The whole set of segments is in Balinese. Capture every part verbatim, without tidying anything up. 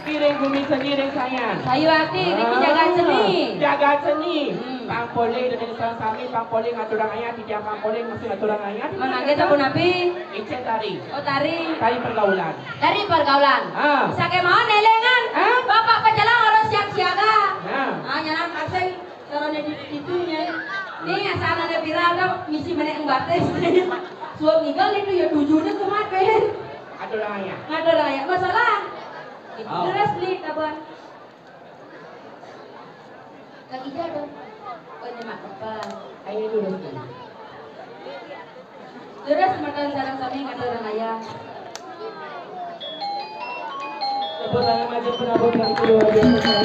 Kiring bumi sendiri sayang. Sayu ati, niki jagat seni. Jagat seni. Hmm. Pang polih dengan sang sami, pang polih ngaturang ayat, tidak pang polih masih ngaturang ayat. Manangge sapu napi? Icet tari. Oh, tari. Tari pergaulan. Tari pergaulan. Ah. Sakemawon elingan. Ah. Bapak Pecalang harus siap siaga. Ah. Ah, nyanan kasih. Carane di, itunya. Nih, asal ada viral tuh, misi menek batis. Suami gal itu ya tujuhnya kumat, Ben. Ada raya. Ada raya. Masalah. Oh. Terus nih, kawan. Kang Ija dong. Oh, ini mak apa? Ayo dulu. Terus makan sareng sami ngatur ayah. Tepuk tangan aja penabur dari keluarga besar.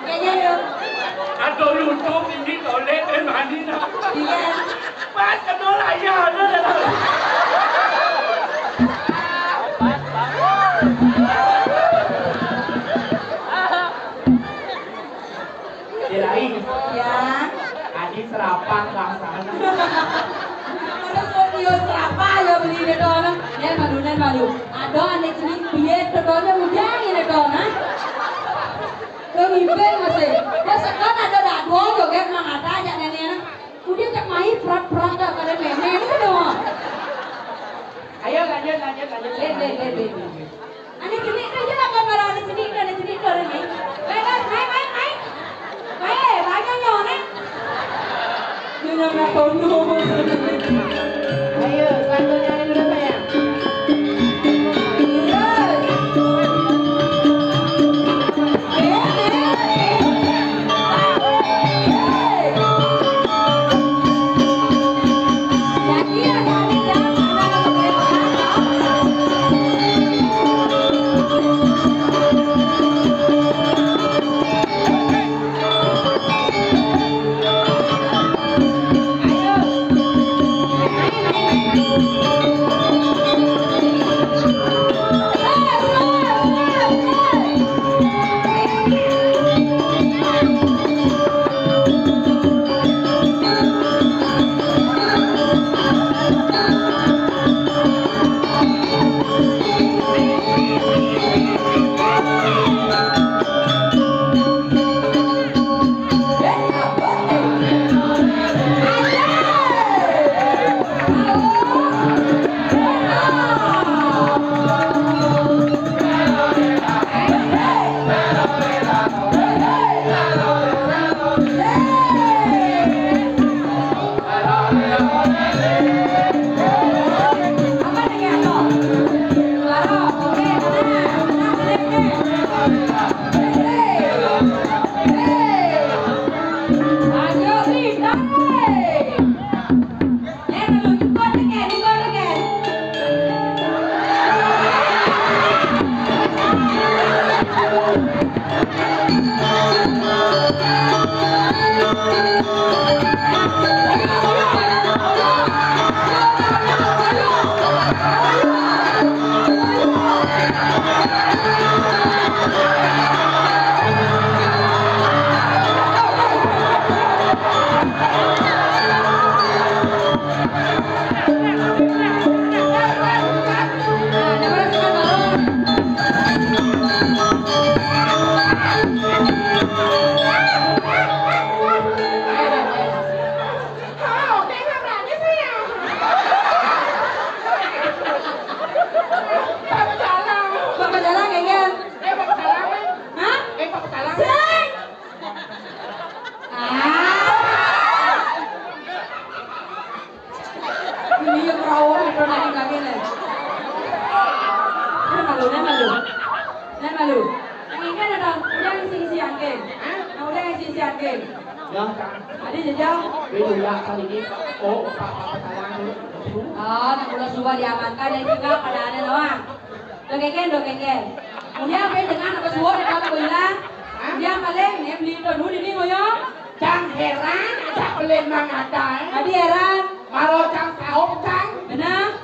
Kayaknya ada. Ada YouTube ini tolek, eh, mandi nak. Iya. Pas kenal ayah ada dah. Kirain. Ya. Adi serapan bahasana. Terus video serapan ya beli dia doang. Ya malu, ya malu. Ada anak sini, dia dodonya mudah ini doang, ha? Kau mimpin masih. Dia sekarang ada dah dua joget mangata aja nenek. Udah tak main prak-prak tak kada nenek ini doang. Ayo lanjut, lanjut, lanjut. Deh, deh, deh, deh, deh. Anak sini kan dia akan marah anak sini, anak sini tu anak sini. Baik, baik, baik, baik, baik. Baik, banyak nyonya. Dia nama kono. Ayo, selanjutnya ini dulu saya. Bapak Jalang, ya, ya. Hah? Sing. Ah. Ini yang rawon itu nanti lagi nih. Ini malu, ini malu. Ini malu. Yang ini kan ada, udah yang sing siang, geng. Nah, udah yang sing siang, geng. Ya, Kang. Ada jejak. Ini ya, kali ini. Oh, apa, apa, apa, salah. Oh, nak udah sudah diamankan, yang tinggal pada ada doang. Dongeng, dongeng. Kemudian apa yang dengan apa suara di kota Boyolali? Hah? Kemudian paling, ya, beli itu dulu ini, ngoyo. Cang heran, cak beli mang ada, eh. Tadi heran. Maro cang saup, cang. Benar.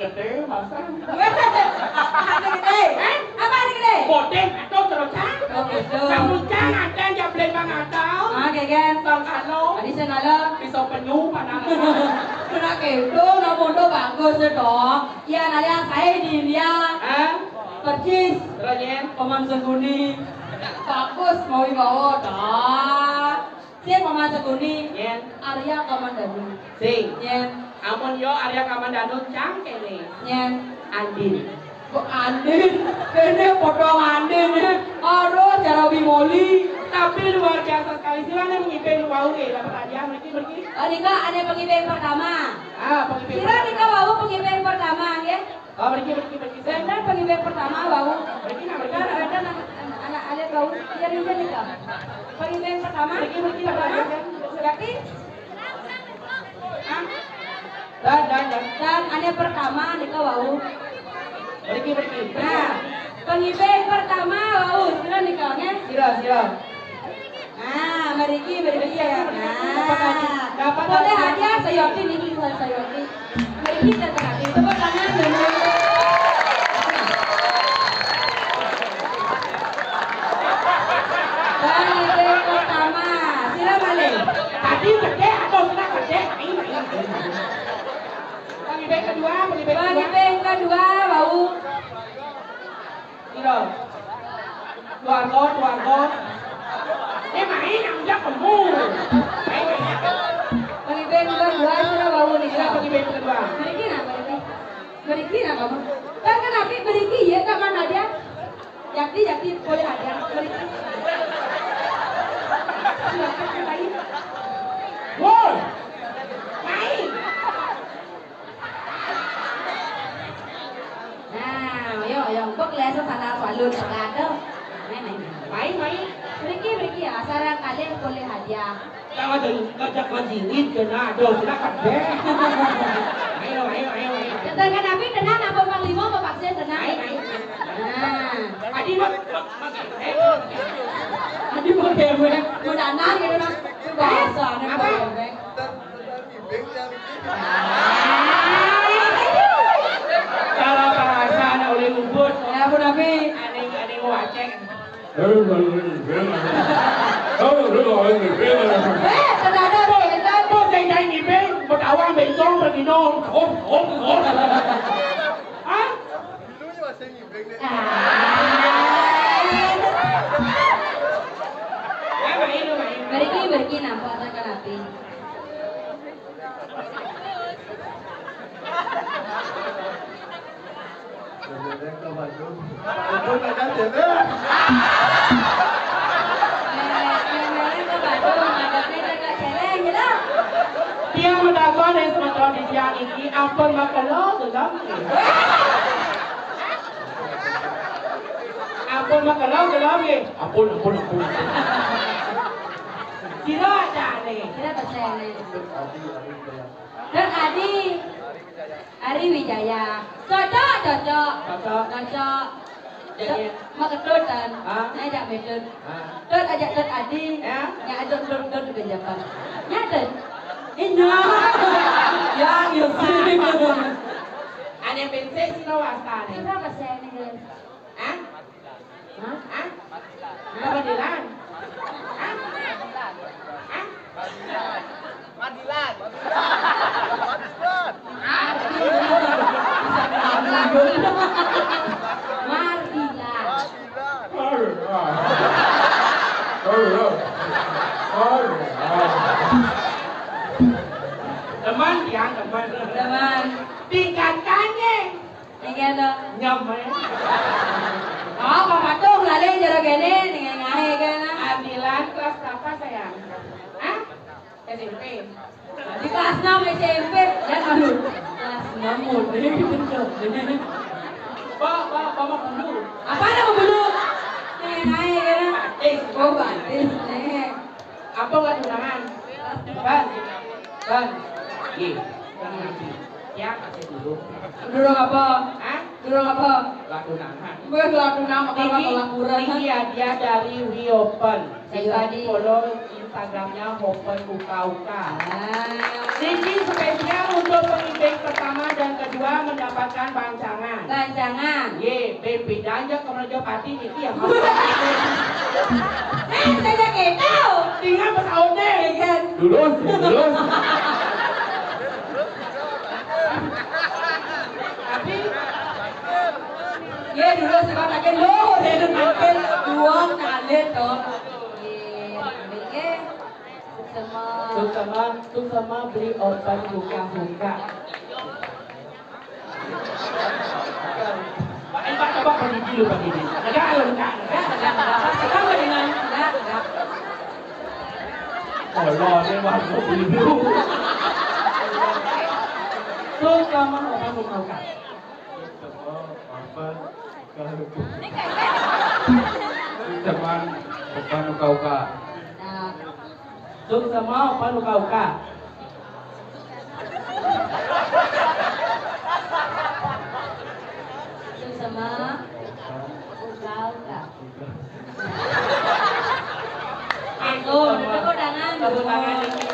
Gede, masa. Apa ada gede? Hah? Apa ada gede? Bodeng, atau terus, cang. Oh, betul. Namun cang ada yang beli mang ada. Ah, keken. Bang Kalo. Tadi saya ngalah. Pisau penyu, mana ada. Kena gitu, nak bodoh bagus ya, dong. Iya, nalian saya di India. Hah? Percis. Terus, Nyen? Paman Seguni. Bagus, mau dibawa. Dah. Si Paman Seguni. Nyen? Arya Kamandanu. Sing. Nyen? Amun yo Arya Kamandanu cang kene. Nyen? Andin. Kok Andin? Kene potong Andin, eh. Aduh, cara bimoli. Tapi luar biasa sekali. Sira nih pangibing wau nggih, dapat hadiah mriki, mriki. Oh, nika ane pangibing pertama. Ah, pangibing Sira pertama. Nika wau pangibing pertama nggih. Oh, mriki, mriki, mriki. Wenten pangibing pertama wau. Mriki, nah, mriki. Kan wenten anak, anak alit wau. Iya, iya, nika. Pangibing pertama. Mriki, mriki, pertama. Mriki. Yakti. Dan, dan, dan. Dan ane pertama nika wau. Mriki, mriki. Nah, pangibing pertama wau, sira nika nggih. Sira, sira. Nah, mriki, mriki ya. Nah, dapat hadiah. Dapat hadiah. Boleh hadiah sayoti niki, sayoti. Mriki tetep hadiah. Tepuk tangan dulu. Pangibing pertama, sira malih. Tadi gedhe atau sira gedhe? Ayo, ayo, ayo. Pangibing kedua, pangibing kedua. Pangibing kedua, wau. Sira. Keluarga, keluarga. Eh, main, aku jak kamu. Main, main. Pangibing kedua, sira wau nika. Sira pangibing kedua. Mriki nah, mriki. Mriki nah kamu. Kan kan api mriki ya, kapan ada? Yakti, Yakti, boleh ada. Mriki. Silakan, Pak. Woi. Main. Nah, ayo, ayo, engko kleso salah walut sekado. Main, main. Main, main. Mriki, mriki ya, sareng kalih boleh hadiah. Kawajan ngajak manjingin kena ada sila kabeh. Ayo, ayo, ayo, ayo. Tentang kan api tenang, apa Panglima, apa Paksin tenang? Ayo, ayo, ayo. Nah. Adi, Mak, Mak, Mak, eh. Adi mau dewek, mau dana gitu, Mas. Bahasa, apa? Mau dewek. Salah bahasa, nak oleh ubud. Ya, ampun, Abi. Aning, aning wacek. Eh, tenang, tenang. Kok saya jadi ngibing, berdawang, bentong, berdino. Hop, hop, hop. Hah? Dulunya masih ngibing deh. Ah. Mriki, mriki nampak tekan ati. Sebenarnya ke Bandung. Itu kan cewek. Dia mendapat dari semeton di tiang iki, ampun makelo gelem. Ampun makelo gelem nggih. Ampun, ampun, ampun, ampun. Sira ajane. Sira pesene. Dek Adi. Ari Wijaya. Cocok, cocok. Cocok. Cocok. Ya, ya. Maketut, Tan. Hah? Nah, jak metut. Hah? Tut ajak Tut Adi. Ya. Nya ajak Tut, Tut ke Japan. Nya, Tut. Inya. Ya, yo sih. Ane pinsik sira wastane. Sira pesene, guys. Hah? Hah? Hah? Pengadilan? Hah? Hah? Madilan. Madilan. Teman, ya, teman. Teman. Tingkatkannya. Nggih to. Nyem, eh. Oh, Pak Patung lali jero kene, ning ngae kene. Adilan kelas berapa, sayang? Hah? S M P. Di kelas enam S M P. Ya, aduh. Kelas enam mulai gitu. Pak, Pak, Pak, mau dulu. Apa nama dulu? Ning ngae kene. Batis. Oh, batis, nih. Apa nggak tunangan? Ban. Ban. Nggih. Tenang, Abi. Ya, kasih dulu. Durung apa? Hah? Durung apa? Lah tunangan. Gue lah tunangan, apa Niki, laporan? Niki hadiah dari Wiopen. Bisa Iya. di-follow Instagramnya Hopen Uka Uka. Ah. Niki spesial untuk pengibing pertama dan kedua mendapatkan bancangan. Bancangan. Ye, bebedanya ke Merjapati niki ya. Eh, saya kita. Tinggal pesawatnya. Iya kan? Lulus, lulus. Tapi, ya dulu sebab makin luhur, ya makin dua kali tuh. Iya, iya. Sama. Terutama, terutama beli open buka-buka. Pak, eh, Pak, coba Pak Didi dulu, Pak Didi. Enggak, enggak, enggak, enggak, enggak. Sekarang dengan, enggak, enggak. Olo, dia masuk dulu. Sugih sama papan nu kauka. Sama papan nu kauka. Sama papan nu kauka. Nah. Sugih sama papan nu kauka. Sugih sama papan nu kauka. Aku, nanti kau dangan. Tepuk tangan dikit.